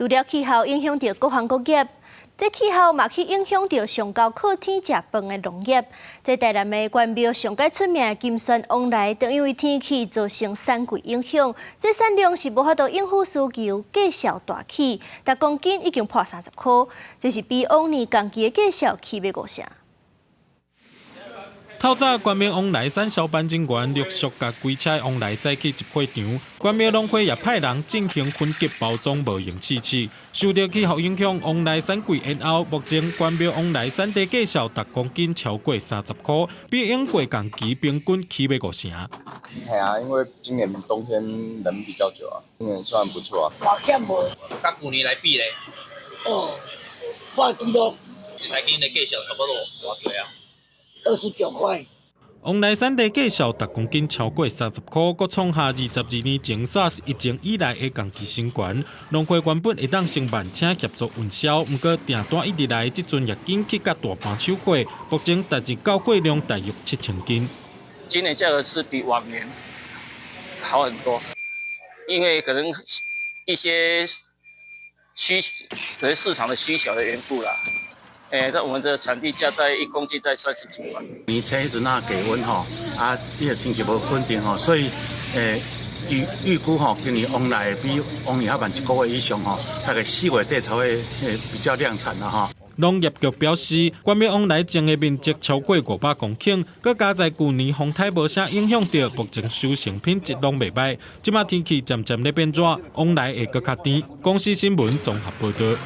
除了氣候影響著各行各業，這氣候嘛去影響著上厚靠天食飯的農業。這台南的關廟上蓋出名的金萱旺來，就因為天氣造成產季影響，這產量是無法度應付需求，價數大起，逐公斤已經破30箍，這是比往年同期的價數起碼五成。透早關廟旺來產銷班人員陸續共規車旺來載去集貨場，關廟農會也派人進行分級包裝，無閒試試。受著氣候影響，旺來產季延後，目前關廟旺來產地價數逐公斤超過30箍，比往過同期平均起碼五成。係啊，因為今年冬天冷比較久啊，今年算不錯啊。哇，減無？佮舊年來比咧？哦，破紀錄。一公斤的價數差不多偌濟啊？29塊。旺來產地價數逐公斤超過30箍，閣創下22年前 SARS 疫情以來的同期新高。農會原本會當先慢車協助運銷，毋過訂單一直來，這陣也緊去共大盤手貨。目前逐日交貨量大約7000斤。今年價格是比往年好很多，因為可能一些需，可能市場的需求的緣故啦。欸，在我們的產地價在1公斤在30幾塊。年初彼陣啊，低溫吼，啊，伊個天氣無穩定吼，所以預估吼，今年旺來比往年較慢一個月以上吼，大概4月底才會比較量產啦吼。農業局表示，關廟旺來種的面積超過500公頃，閣加在舊年風颱無啥影響著，目前收成品質攏袂䆀。這馬天氣漸漸咧變熱，旺來會閣較甜。公視新聞綜合報導。